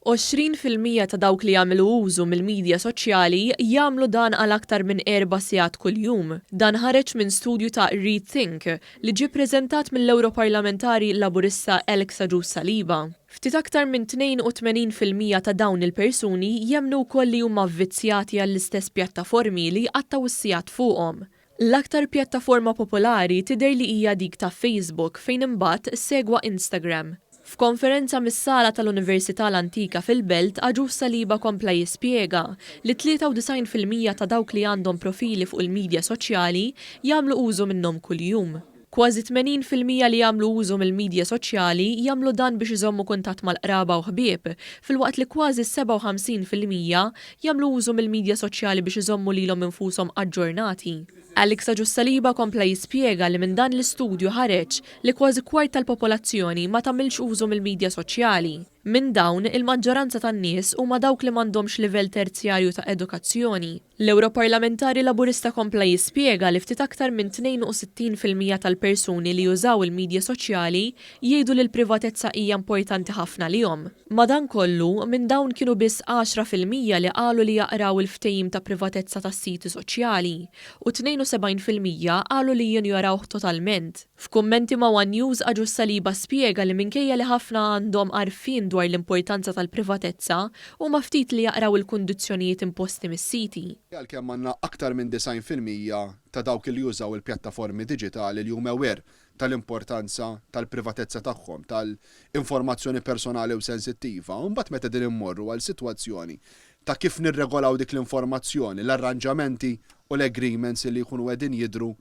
20% ta' dawk li jagħmlu użu mill-midja soċjali jagħmlu dan għal aktar minn erba' sigħat kuljum. Dan ħareġ minn studju ta' Rethink li ġie ppreżentat mill-Ewroparlamentari Laburista Alex Agius Saliba. Ftit aktar minn 82% ta' dawn il-persuni jemmnu wkoll li huma vvizzjati għall-istess pjattaformi li jqattgħu s-sigħat fuqhom. L-aktar pjattaforma popolari tidher li hija dik ta' Facebook fejn imbagħad segwa Instagram. F'konferenza mis-sala tal-Università l-Antika fil-Belt, Agius Saliba kompla jispjega li 93% ta' dawk li għandhom profili fuq il-midja soċjali jagħmlu użu minnhom kuljum. Kważi 80% li jagħmlu użu mill-midja soċjali jagħmlu dan biex iżommu kuntatt mal-qraba u ħbieb, filwaqt li kważi 57% jagħmlu użu mill-midja soċjali biex iżommu lilhom infushom aġġornati. Alex Agius Saliba kompla jispjega li minn dan l-istudju ħareġ li kważi kwart tal-popolazzjoni ma tagħmilx użu mill-midja soċjali. Minn dawn, il-maġġoranza tan-nies huma dawk li m'għandhomx livell terzjarju ta' edukazzjoni. L-Ewroparlamentari Laburista kompla jispjega li ftit aktar minn 62% tal-persuni li jużaw il-midja soċjali jgħidu li l-privatezza hija importanti ħafna għalihom. Madankollu, minn dawn kienu biss 10% li qalu li jaqraw il-ftehim ta' privatezza tas-siti soċjali u 72% qalu li jinjorawh totalment. F'kummenti ma' one News, Agius Saliba spjega li minkejja li ħafna għandhom għarfien dwar l-importanza tal-privatezza, huma ftit li jaqraw il-kundizzjonijiet imposti mis-siti. Għalkemm għandna aktar minn 90% ta' dawk li jużaw il-pjattaformi diġitali li huma aware tal-importanza tal-privatezza tagħhom, tal-informazzjoni personali u sensittiva, u mbagħad meta din immorru għal sitwazzjoni ta' kif nirregolaw dik l-informazzjoni, l-arranġamenti u l-agreements li jkunu qegħdin jidhru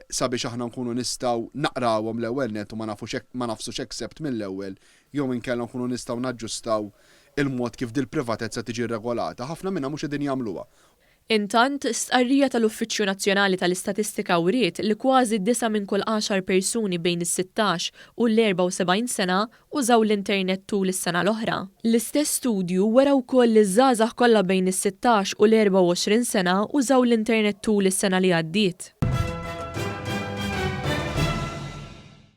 sabiex aħna nkunu nistgħu naqrawhom l-ewwel nett u ma nafux ma nagħfsux accept mill-ewwel jew inkella nkunu nistgħu naġġustaw il-mod kif dil-privatezza tiġi regolata. Ħafna minnha mhux qegħdin jagħmluha. Intant, stqarrija tal-Uffiċċju Nazzjonali tal-Istatistika wriet li kważi disa' minn kull għaxar persuni bejn is-sittax u l-74 sena użaw l-internet tul is-sena l-oħra. L-istess studju wera wkoll li ż-żgħażagħ kollha bejn is-sittax u l-24 sena użaw l-internet tul is-sena li għaddiet.